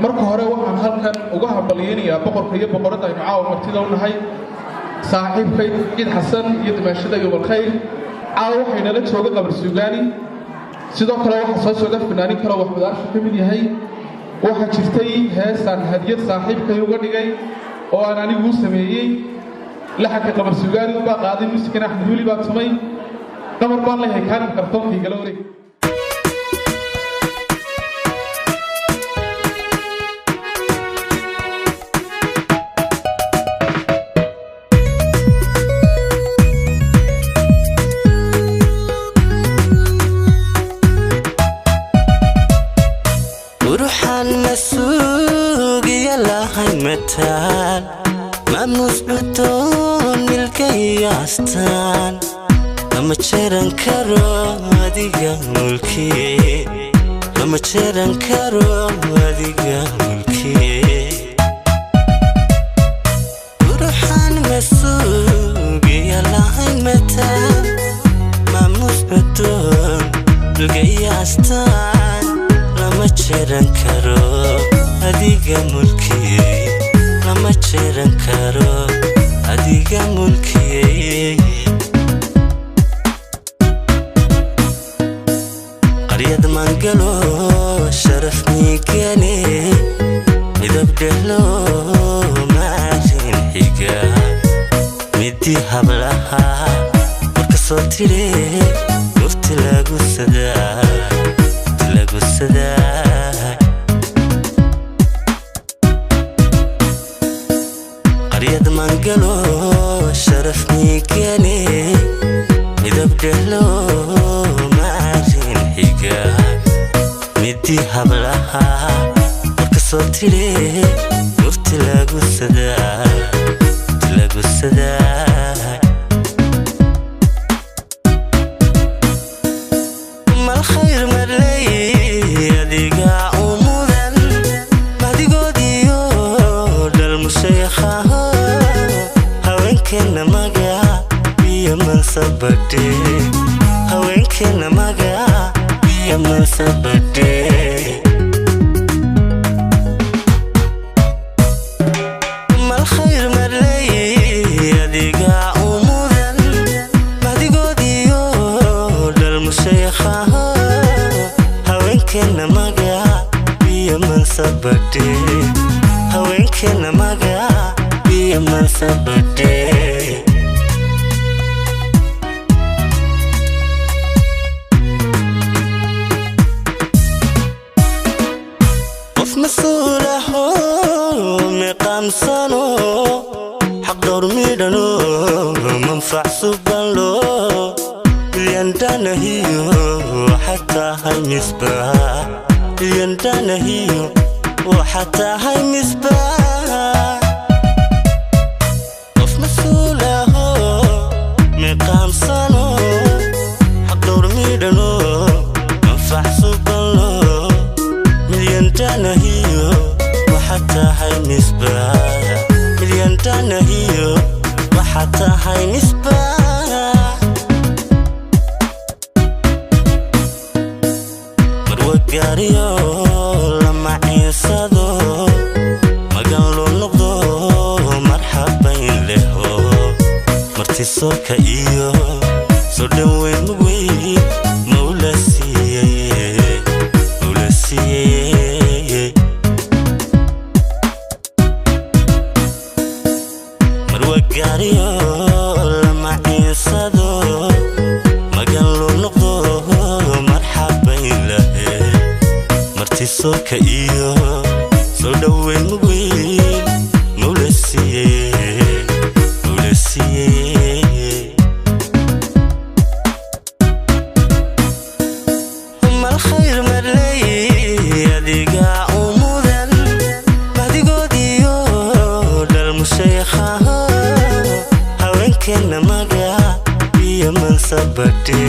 Marka hore waxaan halkan uga hambalyaynayaa boqorka iyo boqoradda aynu caawa martida u nahay, saaxiibkay Ciid Xasan iyo dimaashada iyo Umalkhayr. Caawa waxaynala jooga Qabar Suugaani, sidoo kale waxaa soo socda fanaanin kaleo Waxmed Aarsha ka mid yahay. Waxaa jirtay heesaan hadiyad saaxiibkay uga dhigay oo aan anigu u sameeyey. Laxanka Qabar Suugaani ubaa qaaday, muusikana Axmed Weli baa tumay. Qamar baan leeyahay, kaalin mikrofoonka igala wareeg. Uruxaan masuugiya lahayn mataal, maamuus cudoon, milkaiyo astaan, lama jeeran karo adiga mulkiye, lama jeeran karo adiga mulkiye. Uruxaan masuugiya lahayn mataal, maamuus cudoon, milkaiyo astaan, lama jeeran karo adiga mulkiye, lama jeeran karo adiga mulkiye. Qaryad mangalo sharaf miigane, midab dhehlo maarin xiga, midi hablaha marka soo tire, murti lagu sadaa, lagu sadaa. Qaryad mangalo sharaf miigane, midab dhehlo maarin xiga, midi hablaha marka soo tire, murti lagu sadaa, lagu sadaa. Malkhayr marley adiga u mudan, mahdigoodiyo dhalmushaykhaho, haweenkeenna magac iyo mansabadhe, haweenkeenna magac iyo mansabadhe. Malkhayr marley adiga u mudan, mahdigoodiyo dhalmushaykhaho, haweenkeenna magac iyo mansabadhe, haweenkeenna magac iyo mansabadhe. Qof mas-uulaho miqaamsano, xaq dhowr midhano, manfac subanlo, milyandhanahiyo waxaa tahay misbaax, milyandhanahiyo waxaa tahay misbaax. Qof mas-uulaho miqaamsano, xaq dhowr midhano, manfac subanlo, milyandhanahiyo waxaa tahay misbaax, milyandhanahiyo waxaa tahay misbaax. Marwagaariyo lama ciinsado, magan loo noqdo, marxabayn leho, martisoorka iyo soo dhoweyn mugweyn mawla siiyey, mawla siiyey. Marwagaariyo lama ciinsado, magan loo noqdo, marxabayn lahe, martisoorka iyo soo dhoweyn mugweyn mawla siiyey, mawla siiyey. Malkhayr marley adiga u mudan, mahdigoodiyo dhalmushaykhaho, haweenkeenna magac iyo mansabadhe,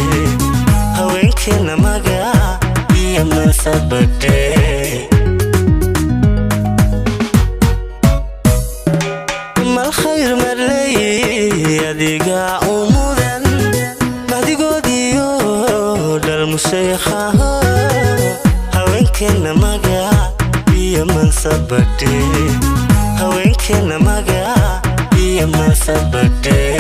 haweenkeenna magac iyo mansabadhe. Malkhayr marley adiga u mudan, mahdigoodiyo dhalmushaykhaho, haweenkeenna magac iyo mansabadhe, haweenkeenna magac iyo mansabadhe.